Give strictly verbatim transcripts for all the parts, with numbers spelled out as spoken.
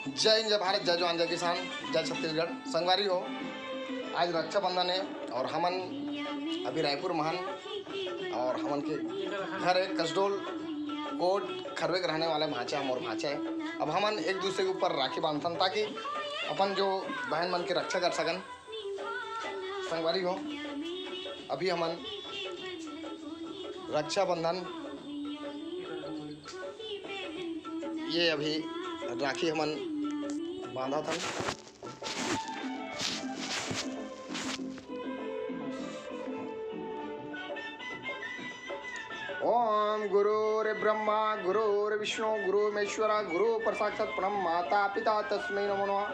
जय हिंद, जय भारत, जय जवान, जय किसान, जय छत्तीसगढ़। संगवारी हो, आज रक्षाबंधन है और हमन अभी रायपुर में हन और हमन के घर है कसडोल कोट खरवे के रहने वाले भांचा, मोर भांचा है। अब हमन एक दूसरे के ऊपर राखी बांधथन ताकि अपन जो बहन मन के रक्षा कर सकन। संगवारी हो, अभी हमन रक्षाबंधन, ये अभी राखी हमन बांधत हन। ओम गुरुर्ब्रह्मा गुरुर्विष्णु गुरुर्महेश्वरा गुरु पर साक्षात परम माता पिता तस्मै नमो नमः।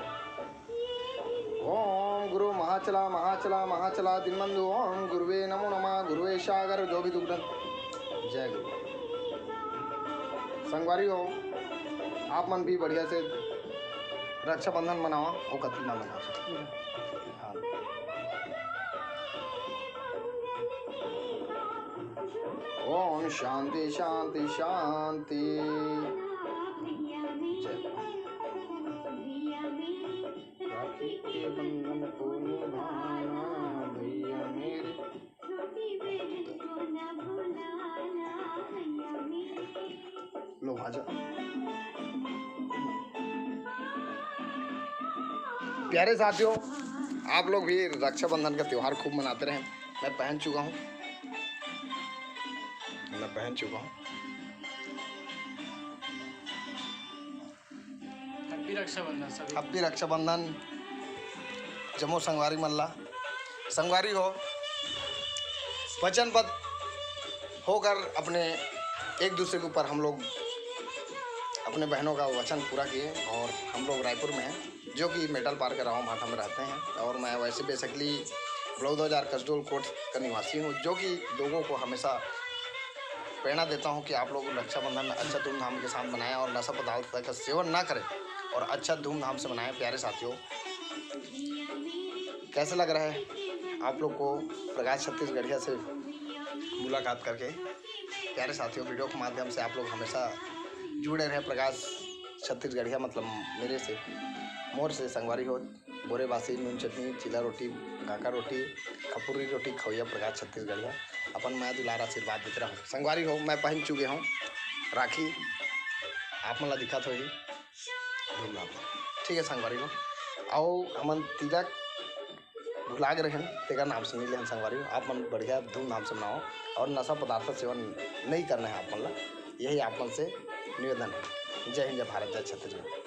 ओम गुरु महाचला महाचला महाचला दीनबंधु, ओम गुरुवे नमो नमः, गुरुवे सागर जो भी दुख दर्द। जय गुरु। संगवारी हो, आप मन भी बढ़िया से रक्षाबंधन मनावा, वो कति ना मना। हाँ। ओम शांति शांति शांति। जय। राखी के बंधन को निभाना भैया मेरे। लो भांचा। प्यारे साथियों, आप लोग भी रक्षाबंधन का त्यौहार खूब मनाते रहें। मैं पहन चुका हूँ, मैं पहन चुका हूँ। Happy रक्षाबंधन सभी। Happy रक्षाबंधन जम्मो संगवारी मन ला। संगवारी हो, वचनबद्ध होकर अपने एक दूसरे के ऊपर हम लोग अपने बहनों का वचन पूरा किए और हम लोग रायपुर में हैं, जो कि मेटल पार्क राव भाटा में रहते हैं। और मैं वैसे basically बलौदाबाजार कसडोल कोट का निवासी हूँ, जो कि लोगों को हमेशा प्रेरणा देता हूँ कि आप लोग रक्षाबंधन अच्छा धूमधाम के साथ मनाएं और नशा पदार्थ का सेवन ना करें और अच्छा धूमधाम से मनाएं। प्यारे साथियों, कैसे लग रहा है आप लोग को प्रकाश छत्तीसगढ़िया से मुलाकात करके? प्यारे साथियों, वीडियो के माध्यम से आप लोग हमेशा जुड़े रहे प्रकाश छत्तीसगढ़िया, मतलब मेरे से, मोर से। संगवारी हो, बोरे बासी, नून चटनी, चीला रोटी, काका रोटी, खपुरी रोटी खवैया प्रकाश छत्तीसगढ़िया अपन मया दुलार आशीर्वाद देते रहो। संगवारी हो, मैं पहन चुके हूँ राखी, आप मन ला दिखत होही धूमधाम से। ठीक है संगवारी हो, अउ हमन तिलक भुला गे रहेन, तेकर नाम से नहीं लेहन संगवारी हो। आप मन बढ़िया धूमधाम से मनाओ और नशा पदार्थ सेवन नहीं करना है आप मन ला, यही आप मन से निवेदन है। जय हिंद, जय भारत, जय छत्तीसगढ़।